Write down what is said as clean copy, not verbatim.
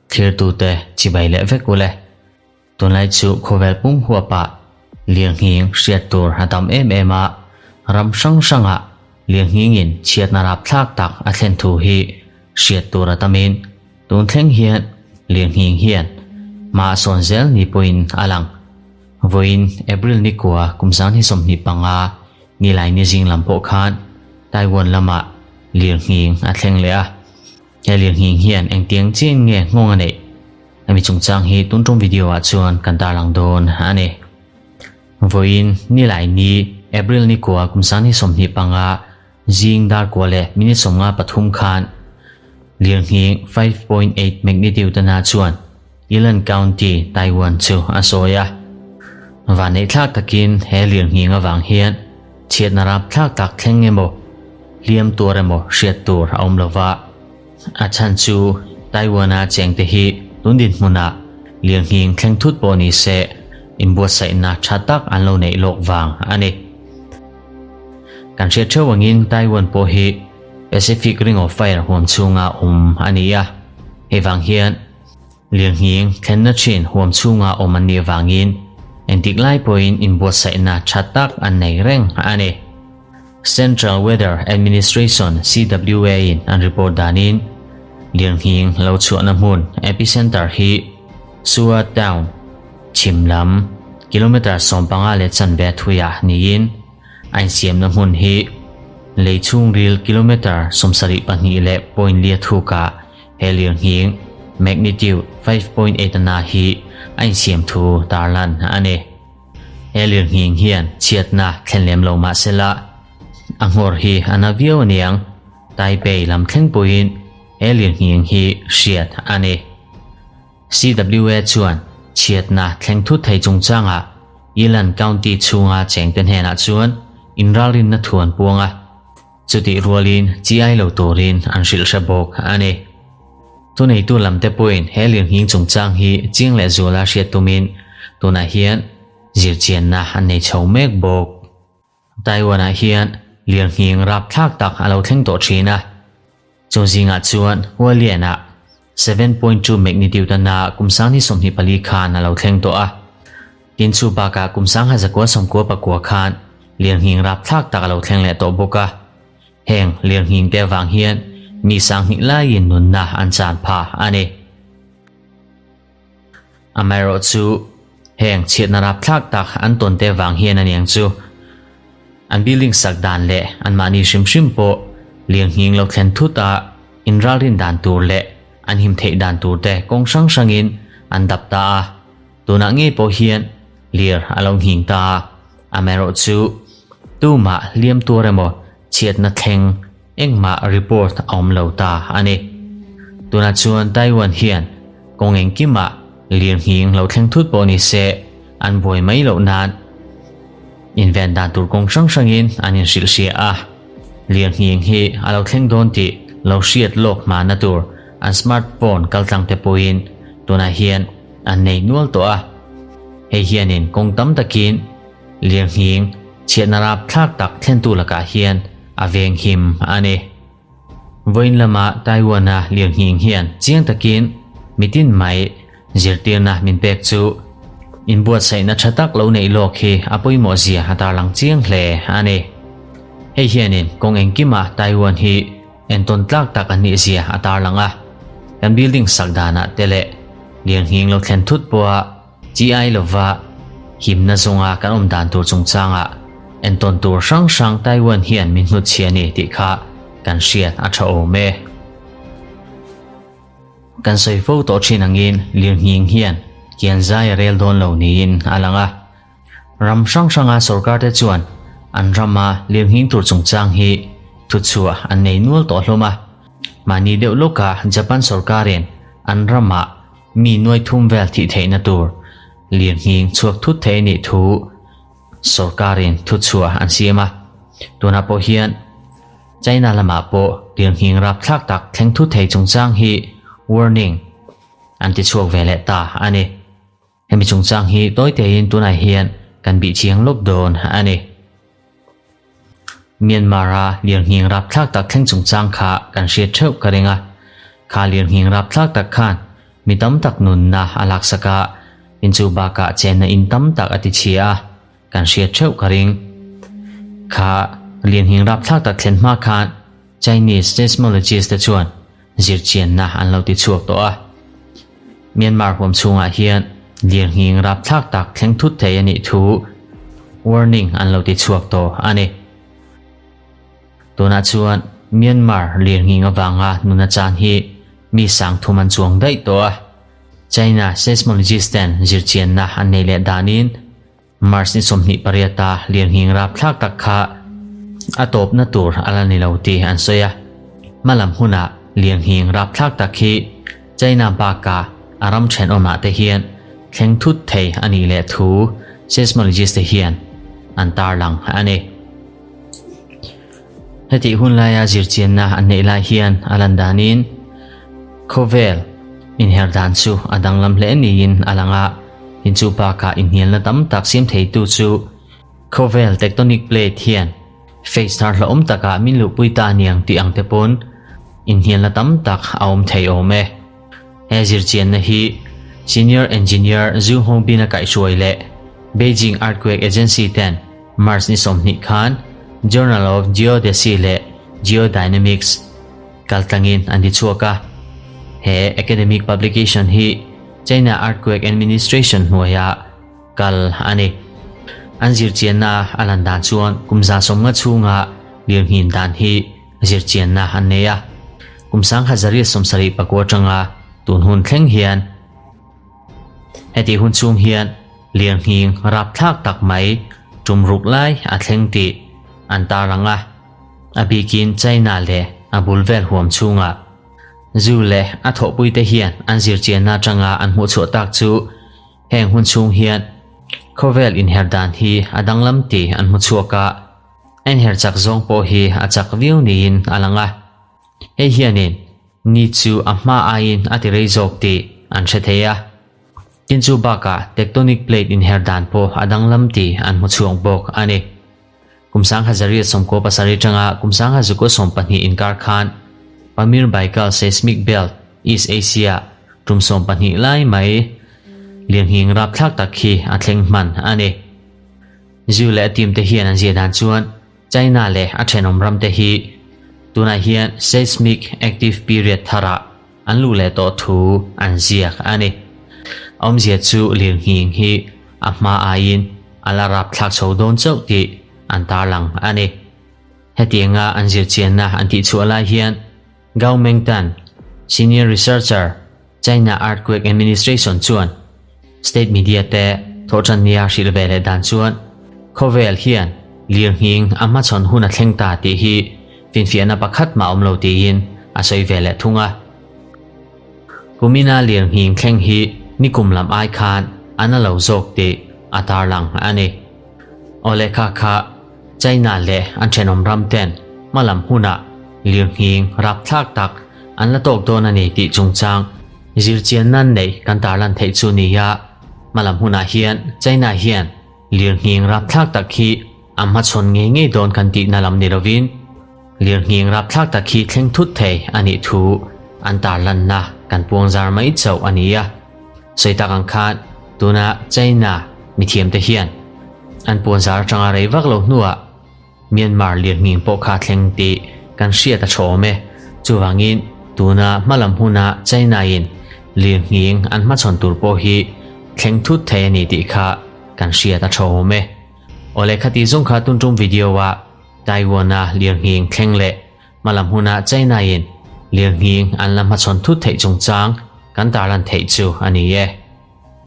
Thirtute chibai leh vek ule. Tunlai chu khawvel pum huapah lirnghing hriat tur a tam em em a, ram hrang hrangah lirnghingin chhiatna rapthlak tak a thlen thu hi hriat tur a tamin tun thleng hian lirnghing hian hma a sawn zel ni pawhin a lang. Vawiin April ni kua kum 2025 nilai ni zing lam pawh khan Taiwan lamah lirnghing a thleng leh a, he lirnghing hian engtiang chiang nge nghawng a neih? Hemi chungchang hi tun tum video ah chuan kan tarlang dawn a ni. Vawiin nilai ni April ni kua kum 2025 zing dar kua leh minute 53 khan lirnghing 5.8 magnitude na chuan Yilan County, Taiwan chu a sawi a. Vanneih thlak takin he lirnghing avang hian chhiatna rap thlak tak thleng emaw hliam tuar emaw hriat tur a awm lova. A chhan chu Taiwan-a chengte hi tun dinhmunah lirnghing thleng thut pawh ni se inbuatsaihna tha tak an lo neih lawk vang a ni. Kan hriat theuh angin Taiwan pawh hi Pacific Ring of Fire huam chhunga awm a ni a, hei vang hian lirnghing thlenna thin huam chhunga awm an nih vangin engtik lai pawhin inbuatsaihna tha tak an nei reng a ni. Central Weather Administration, CWA, in an report danin lirnghing lo chhuahna hmun epicenter hi Sua Town, chhim lam, kilometre 15 leh chanve thuiah niin a insiamna hmun hi lei chhungril kilometre 72 leh point lia thukah he lirnghing magnitude 5.8 na hi a insiam thu tarlan a ni. He lirnghing hian chhiatna thlen lem lo mah sela, a nghawr hi a na viau aniang. Taipei lam thleng pawhin he lirnghing hi hriat a ni. CWA chuan chhiatna thleng thut thei chungchangah Yilan County chhunga chengte hnenah chuan inralrinna thu an puang a. Chutih rualin chi ai lo turin an hrilh hre bawk a ni. Thuneitu lamte pawhin he lirnghing chungchang hi chiang leh zuala hriat tumin tunah hian zirchianna an nei chho mek bawk. Taiwan-ah hian lirnghing rapthlak tak a lo thleng tawh thin a, chu zingah chuan Hualien-ah 7.2 magnitude na kum 2024 khan a lo thleng tawh a. Tin chu bakah kum 1999 khan lirnghing rapthlak tak a lo thleng leh tawh bawk a. Heng lirnghing te avang hian mi 2000 laiin nunna an chan pha a ni. Amaherawh chu heng chhiatna rapthlak tak an tawn te avang hian aniang chu an building sak dan leh anmahni hrim hrim pawh lirnghing lo thlen thut a inralrin dan tur leh an him theih dan tur te kawng hrang hrangin an dap ta a. Tunah ngei pawh hian lir a lo nghing ta a, amaherawh chu tumah hliam tuar emaw chhiatna thleng engmah report a awm lo ta a ni. Tunah chuan Taiwan hian kawng engkimah lir nghing lo thleng thut pawh ni se an buai mai loh nan inven dan tur kawng hrang hrangin an inhrilh hria a, lir nghing hi a lo thleng dawn tih lo hriat lawk hmana tur an smartphone kaltlang te pawhin tunah hian an nei nual tawh a. Hei hianin kawng tam takin lirnghing chhiatna rapthlak tak thlentu lakah hian a veng him a ni. Vawiin lama Taiwan-a lirnghing hian chiang takin mitin mai zirtirna min pek chu inbuatsaihna tha tak lo neih lawk hi a pawimawh zia a tarlang chiang hle a ni. Hei hianin kawng engkima Taiwan hi entawn tlak tak an nih zia a tarlang a, kan building sak danah te leh lirnghing lo thlen thut pawha chi ai lova himna zawnga kan awm dan tur chungchangah entawn tur hrang hrang Taiwan hian min hnutchhi a ni tih kha kan hriat a tha awm e. Kan sawi fo tawh thin angin lirnghing hian kian zai a rel dawn lo niin a lang a. Ram hrang hranga sorkar te chuan an rama lirnghing tur chungchang hi thuchhuah an nei nual tawh hlawm a. Mahni deuh lawka Japan sorkarin an ramah mi nuai thum vel thih theihna tur lirnghing chhuak thut thei nih thu sorkarin thuchhuah an siam a. Tunah pawh hian China lamah pawh lirnghing rapthlak tak thleng thut thei chungchang hi warning an ti chhuak ve leh ta a ni. Hemi chungchang hi tawi tein tunah hian kan bih chiang lawk dawn a ni. Myanmar-a lirnghing rapthlak tak thleng chungchang kha kan hriat theuh ka ring a. Kha lirnghing rapthlak tak khan mi tam tak nunna a laksak a, in chu bakah chenna in tam tak a ti chhia a, kan hriat theuh ka ring. Kha lirnghing rapthlak tak thlen hma khan Chinese seismologist te chuan zirchianna an lo ti chhuak tawh a. Myanmar huam chhungah hian lirnghing rapthlak tak thleng thut thei a nih thu warning an lo ti chhuak tawh a ni. Tunah chuan Myanmar lirnghing avanga nuna chan hi mi sang thum an chuang daih tawh a. China seismologist ten zirchianna an nei leh danin March ni 28 a lirnghing rapthlak tak kha a tawpna tur a la ni lo tih an sawi a. Hmalam hunah lirnghing rapthlak tak hi China bakah a ram thenawmah te hian thleng thut thei a nih leh thu seismologist te hian an tarlang a ni. Hetih hun laia zirchianna an neih lai hian a lan danin khawvel inher dan chu a danglam hle niin a lang a, in chu bakah inhnialna tam tak siam theitu chu khawvel tectonic plate hian phase thar hlauhawm takah min luhpui ta aniang tih ang te pawn inhnialna tam tak a awm thei awm e. He zirchianna hi Senior Engineer Zhu Hongbin a kaihhruai leh Beijing Earthquake Agency ten March ni 20 khan Journal of Geodesy leh Geodynamics kaltlangin an ti chhuak a. He academic publication hi China Earthquake Administration hnuaia kal a ni. An zirchianna a lan dan chuan kum 150 chhunga lirnghin dan hi zirchianna an nei a. Kum 1974 atanga tun hun thleng hian heti hun chhung hian lirnghing rapthlak tak mai tum ruk lai a thleng tih an tarlang a. A bikin China leh a bul vel huam chhungah Zu leh a thawhpuite hian an zirchianna atanga an hmuh chhuah tak chu heng hun chhung hian khawvel inher dan hi a danglam tih an hmu chhuak a, a inher chak zawng pawh hi a chak viau niin a lang a. Hei hianin ni chu a hma aiin a ti rei zawk tih an hre thei a. Tin chu bakah tectonic plate inher dan pawh a danglam tih an hmu chhuak bawk a ni. Kum 1997 atanga kum 1912 inkar khan Pamir Baikal Seismic Belt, East Asia, tum 12 lai mai lirnghing rapthlak tak hi a thleng hman a ni. Zu leh a team te hian an zia dan chuan China leh a thenawm ram te hi tunah hian seismic active period tharah an luh leh tawh thu an ziak a ni. A awmzia chu lirnghing hi a hma aiin a la rapthlak chho dawn chauh tih an tarlang a ni. Hetianga an zirchianna an tihchhuah lai hian Gao Mengtan, Senior Researcher, China Earthquake Administration chuan state media te thawhtan nia hrilh ve leh dan chuan khawvel hian lirnghing a hmachhawn hun a thleng ta tih hi finfiahna pakhat mah awm lo tiin a sawi ve leh thung a. Kumina lirnghing thleng hi nikum lam ai khan an a lo zawk tih a tarlang a ni. Aw lehkha kha China leh an thenawm ram ten hmalam hunah lirnghing rapthlak tak an la tawk dawn a ni tih chungchang zirchian nan nei kan tarlan theih chu ni a. Hmalam hunah hian China hian lirnghing rapthlak tak hi a hmachhawn ngei ngei dawn kan tihna lam ni lovin lirnghing rapthlak tak hi thleng thut thei a nih thu an tarlanna kan puangzar mai chauh a ni a. Sawi tak ang khan tuna China mithiam te hian an puanzar atanga rei vak lo hnuah Myanmar lirnghing pawh kha thleng tih kan hriat a tha awm e. Chuvangin tuna hmalam huna China in lirnghing an hmachhawn tur pawh hi thleng thut thei a ni tih kha kan hriat a tha awm e. Awle khati zawng kha tun tum video a Taiwan a lirnghing thleng leh hmalam huna China in lirnghing an la hmachhawn thut theih chungchang kan tarlan theih chu a ni e.